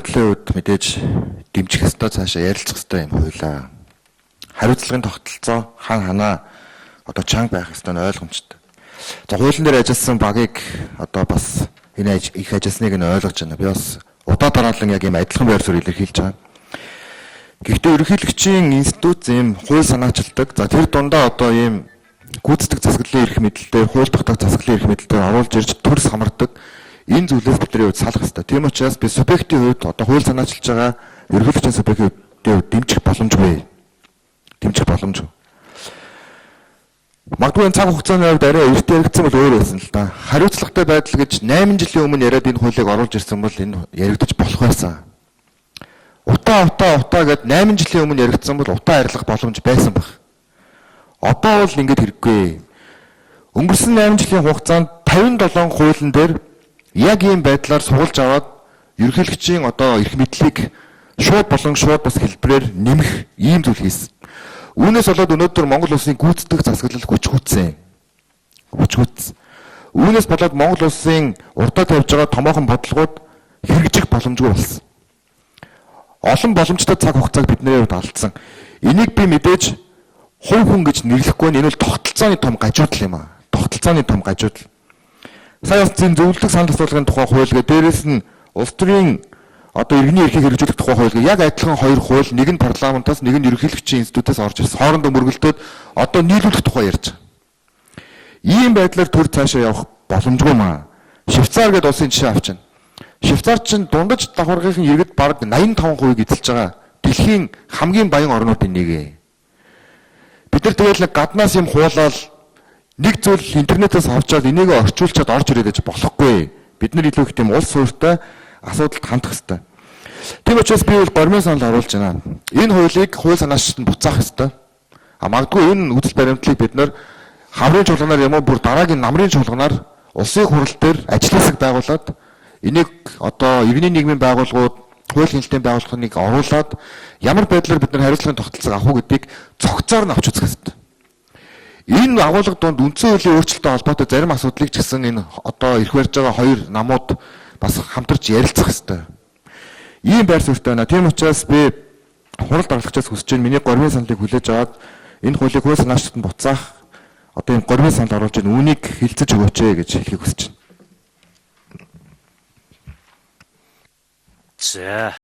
баримтлалын хувьд мэдээж дэмжих ёстой, цаашаа ярилцах ёстой юм хуулаа. Хариуцлагын тогтолцоо хан ханаа одоо чанга байх ёстой нь ойлгомжтой. За, хуулийн дээр ажилласан багийг одоо бас энэ их ажилласныг нь ойлгож байна. Би бас удаа дараалан яг ийм адилхан байр суурь илэрхийлж байгаа. Гэхдээ ерөнхийлөгчийн институт ийм хууль санаачилдаг. За, тэр дундаа одоо ийм гүйцэтгэх засаглалын эрх мэдэл дээр, хууль тогтоох засаглалын эрх мэдэл дээр оруулж ирж төрс хамардаг энэ зүйлээс бидний хувьд салах ёстой. Тийм учраас би субъектийн хувьд, одоо хууль санаачилж байгаа ерөнхийлөгчийн субъектийн хувьд дэмжих боломжгүй. Дэмжих боломжгүй. Магадгүй энэ цаг хугацааны хувьд арай эрт яригдсан бол өөр байсан л да. Хариуцлагатай байдал гэж 8 жилийн өмнө яриад энэ хуулийг оруулж ирсэн бол энэ яригдаж болох байсан. Утаа утаа утаа гэд 8 жилийн өмнө яригдсан бол утаа арилгах боломж байсан баг. Одоо бол ингэж хэрэггүй. Өнгөрсөн 8 жилийн хугацаанд 57 хуулийн дээр яг ийм байдлаар сургалж аваад ерөнхийлөгчийн одоо эрх мэдлийг шууд болон шууд бас хэлбэрээр нэмэх ийм зүйл хийсэн. Үүнээс болоод өнөөдөр Монгол улсын гүйцэтгэх засаглал хүчгүйтсэн. Хүчгүйтсэн. Үүнээс болоод Монгол улсын урдаа тавьж байгаа томоохон бодлогууд хэрэгжих боломжгүй болсон. Олон боломжтой цаг хугацааг бидний хувьд алдсан. Энийг би мэдээж хувь хүн гэж нэрлэхгүй нь, энэ бол тогтолцооны том гажуудал юм аа. Тогтолцооны том гажуудал. Сая бас зэн зөвлөлтөх санал асуулгын тухай хууль гэ, дээрээс нь улс төрийн одоо иргэний эрхийг хэрэгжүүлэх тухай хууль гэ, яг адилхан хоёр хууль, нэг нь парламентаас, нэг нь ерөнхийлөгчийн институтаас орж ирсэн. Хоорондоо мөргөлдөөд одоо нийлүүлэх тухай ярьж байгаа. Ийм байдлаар төр цаашаа явах боломжгүй маа. Швейцар гэдэг улсын жишээ авчна. Швейцар чинь дундаж давхаргын иргэд бараг 85%-ийг эзэлж байгаа дэлхийн хамгийн баян орнуудын нэг. Бид нар тэгэл нэг гаднаас юм хуулаад, нэг зүйл интернетээс авчаад энийг орчуулчаад орж ирээд гэж болохгүй. Бид нар илүү их тийм улс суурьтай асуудалд хандах хэрэгтэй. Тийм учраас би бол гормын санал оруулж байна. Энэ хуулийг хууль санаачилтанд буцаах хэрэгтэй. А магадгүй энэ үзэл баримтлалыг бид нар хаврын чуулганаар юм уу, бүр дараагийн намрын чуулганаар улсын хурал дээр ажил хэсэг байгуулад, энийг одоо иргэний нийгмийн байгууллагууд, хууль хяналтын байгууллагыг оруулаад ямар байдлаар бид нар хариуцлагын тогтолцоог авах уу гэдгийг цогцоор нь авч үзэх хэрэгтэй. Энэ агуулга донд үндсэн хуулийн өөрчлөлттэй холбоотой зарим асуудлыг ч гэсэн энэ одоо эрх барьж байгаа хоёр намууд бас хамтарч ярилцах хэрэгтэй. Ийм байр суурьтай байна. Тийм учраас би хурал дарлагчаас хүсэж байна. Миний гормын саналыг хүлээж аваад энэ хуулийг хууль санаачилтанд буцаах одоо энэ гормын санал оруулж байна. Үүнийг хэлцэж өгөөч гэж хэлхийг хүсэж байна. За.